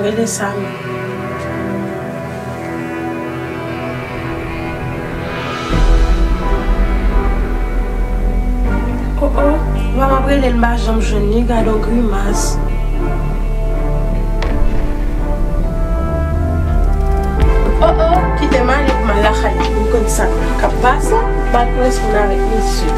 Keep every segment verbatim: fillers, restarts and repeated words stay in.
Rele Samy. O o, m ap rele l, m pa janm jwenn li, gade yon grimas. O o, kite m ale pou m al lakay li pou m konn sa k ap pase, m al koresponn avèk misye.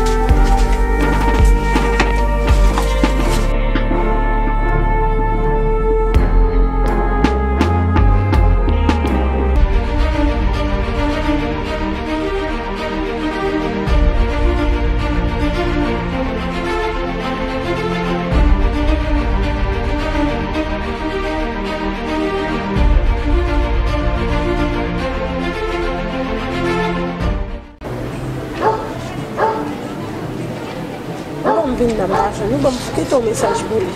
Bon, m vin la, m pa jwenn ou. Bon, m kite yon mesaj pou li.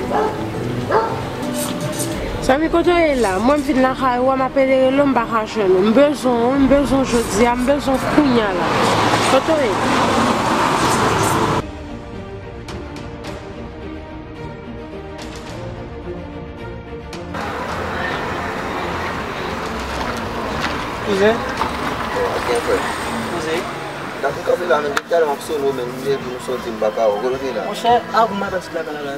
Samy, kote w ye la? Mwen, m vin lakay ou a, m ap rele rele w, m pa ka jwenn ou. M bezwen w, m bezwen w jodi a, m bezwen w kounya la. Kote w ye? Kouzen? Yo, ap gen frè. Kouzen? Gade m kanpe la, menm depi talè m ap sonnen w, menm m leve pou m soti, m pa ka wè w. Kote w te la? Monchè, a pou m ap sot lakay la, la.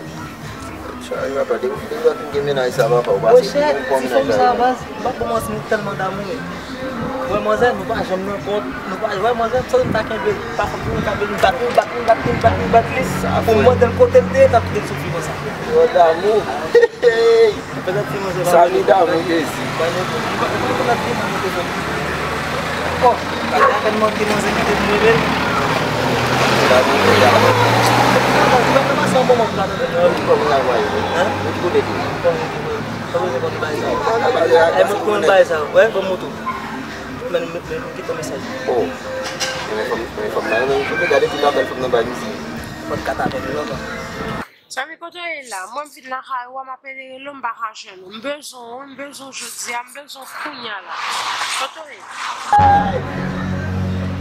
Chari, papa, depi, depi lè w fin gen mennaj sa, papa, ou pase pou yon bon mennaj la. Baz, m pa bon, manzè, nou tèlman damou, wi. Wè, manzè, nou pa janm nan kont, nou pa, wè, manzè, m santi m ta kenbe l, pa fòk pou m ta vin bat, vin bat, vin bat, vin bat, vin bat li, pou m mande l kote l te ye, t ap kite l soufri konsa. Yo, damou. Samy damou, Jezi. Bon, gade, apèn manke manzè kite m rele l. Damou, damou. Mwen pase yon bon moman pou la tande. Kòman travay ou? Hein? Ou ki kote ki? Bon, bon, bon. Kòman se konn bay sa? Ay, mwen konn bay sa. Wè, bon, moto. Men, men, men, kite mesaj. Oh. Men fòm, men fòm nan, men fòm gade tout apèl fòm nan bay misye. Fòk kat apèl yo, non. Samy, kote w ye la? Mwen, m vin lakay ou a, m ap rele rele w, m pa ka jwenn ou. M bezwen w, m bezwen w jodi a, m bezwen w kounya la. Kote w ye?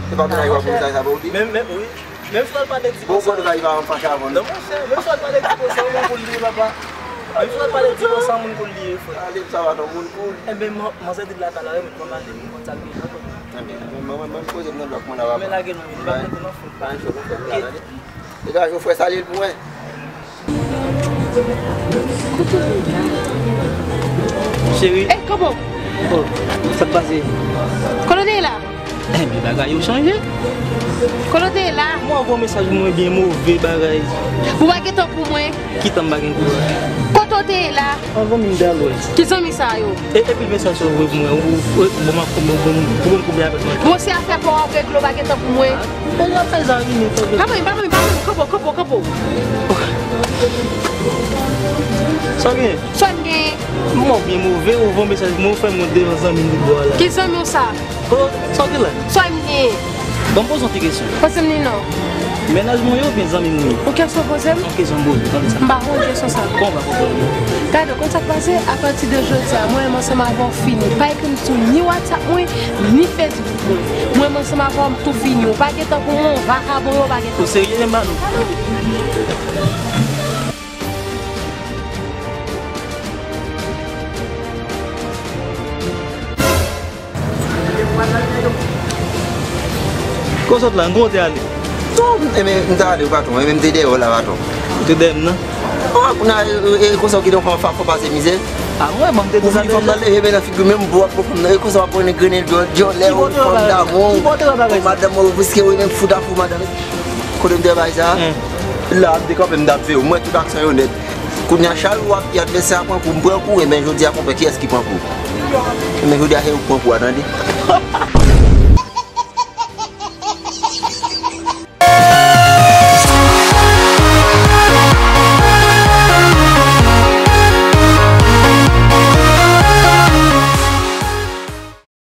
Se pa mennaj w ap mennaj sa pou ou di? Men, men, wi. Menm si w al pale di konsa. Bon, bon, li pa fache avè w, non? Non, monchè, menm si w al pale di konsa, yon moun pou l li ye, papa. Menm si w al pale di konsa, yon moun pou l li ye, frè. Ale, sa va, non, moun pou l. Enben, man, manzè di l lakay la, wi, men kòm ale, m konn sa l gen, papa. Enben, mwen, mwen, mwen, poze m nan blòk mwen la, papa. Men lage non, vin, pa mete nan fon. Pa yon chòk, yon fòk la, tande. Degaje w, frè, salye l pou mwen. Cheri. Ey, Kobo! Oh, sa k pase? Kote w te ye la? Enben, bagay yo chanje. Kote w te ye la? Mwen voye mesaj pou mwen byen move bagay. Ou pa gen tan pou mwen? Ki tan m pa gen pou ou? Kote w te ye la? Anvan m te al wè. Ki zanmi sa yo? E, epi mesaj sa w voye pou mwen, ou, ou, bon, m ap, bon, bon, bon, bon, koube avèk mwen. Bon, se afè pa w ap regle, w pa gen tan pou mwen. Bon, w ap fè zanmi, men fò. Pa mwen, pa mwen, pa mwen, kanpo, kanpo, kanpo. Sa w gen? Sa m gen? Mwen byen move, ou voye mesaj pou mwen, ou fè m wont devan zanmi m tout bò a la. Ki zanmi w sa? Kote, sa w gen la? Sa m gen? Ban m poze yon ti kesyon. Poze m li non. Mennaj mwen ye oubyen zanmi mwen ye? Ou kesyon poze m? Yon kesyon m poze, tande sa. M pa konn kesyon sa. Kòman w pa konprann li? Gade, w konn sa k pase? Apati de jodi a, mwen menm ansanm avè w fini. Pa ekri m sou ni WhatsApp mwen, ni Facebook mwen. Mwen menm ansanm avè w, m tou fini. Ou pa gen tan pou mwen, ou vakabon, ou pa gen tan. Ou serye menm, Manou? Kote w sot la, kote w te ale? Non, e men, m t ale, patwon, e men m te dèyè w la, patwon. Ou te dèyè m nan? Ah, kounye a, e, e, e konsa w kite yon fanm fò pase mizè? Ah, mwen, mwen, m te di sa deja. Ou vin fanm nan leve men nan figi w, menm bò w ap pran fanm nan, e konsa w ap pran grennen dyòlè, ou fanm damou, ou madanm, ou riske, ou menm fout a fou madanm. Kote m te bay sa? Hen. La, m te kanpe, m t ap veye w. M wè tout aksyon yo nèt. Kounye a, chak jou w ap di advèsè a pran kou, m pran kou, enben, jodi a, konpè, kiyès ki pran kou? Enben, jodi a, se ou k pran kou a, tande?